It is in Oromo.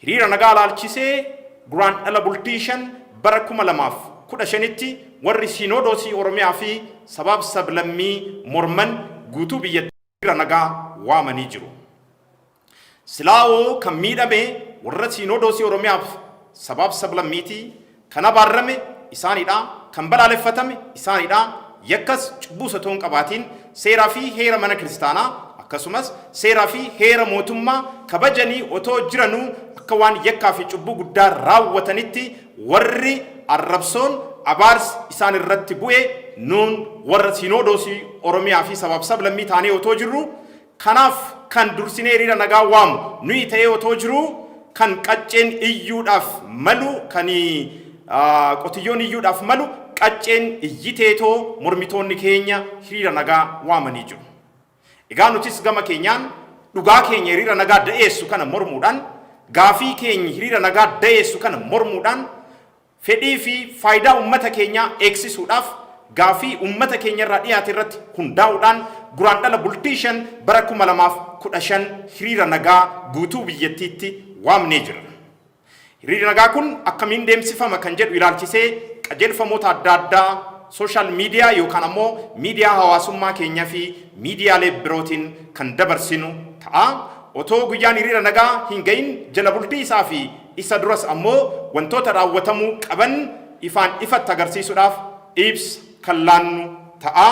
Hiriira nagaa laalchisee Guraandhala bultii 5 bara 2015tti warri Siinodoosii Oromiyaa fi sabaaf sablammii morman guutuu biyyattii hiriira nagaa waamanii jiru. Silaawoo kan miidhame warra Siinodoosii Oromiyaaf sabaaf sablammiiti, kan abaarrame isaanidha, kan balaaleffatame isaanidha, yakkas cubbuus otoo hin qabaatiin seeraa fi heera mana kiristaanaa akkasumas seeraa fi heera mootummaa kabajanii otoo jiranuu akka waan yakkaa fi cubbuu guddaa raawwatanitti warri arrabsoon abaarsi isaan irratti bu'e nuun warra Siinodoosii Oromiyaa fi sabaaf sablammii taanee otoo jirru, kanaaf kan dursinee hiriira nagaa waamu nuyi ta'ee otoo jiruu, kan qacceen iyyuudhaaf malu, kan qotiyyoon iyyuudhaaf malu qacceen iyyiteetoo mormitoonni keenya hiriira nagaa waamanii jiru. Egaa nutis gama keenyaan dhugaa keenya hiriira nagaa da'eessu kana mormuudhaan, gaafii keenya hiriira nagaa da'eessu kana mormuudhaan, fedhii fi faayidaa ummata keenyaa eegsisuudhaaf gaafii ummata keenya irraa dhiyaate irratti hundaa'uudhaan Guraandhala bultii 5 bara 2015 hiriira nagaa guutuu biyyattiitti waamnee jirra. Hiriirri nagaa kun akkamiin deemsifama kan jedhu ilaalchisee qajeelfamoota adda addaa social media yookaan ammoo miidiyaa hawaasummaa keenya fi miidiyaalee birootiin kan dabarsinu ta'a. Otoo guyyaan hiriira nagaa hin ga'in jala bultii isaa fi isa duras ammoo wantoota raawwatamuu qaban ifaan ifatti agarsiisuudhaaf ibsa kan laannu ta'a.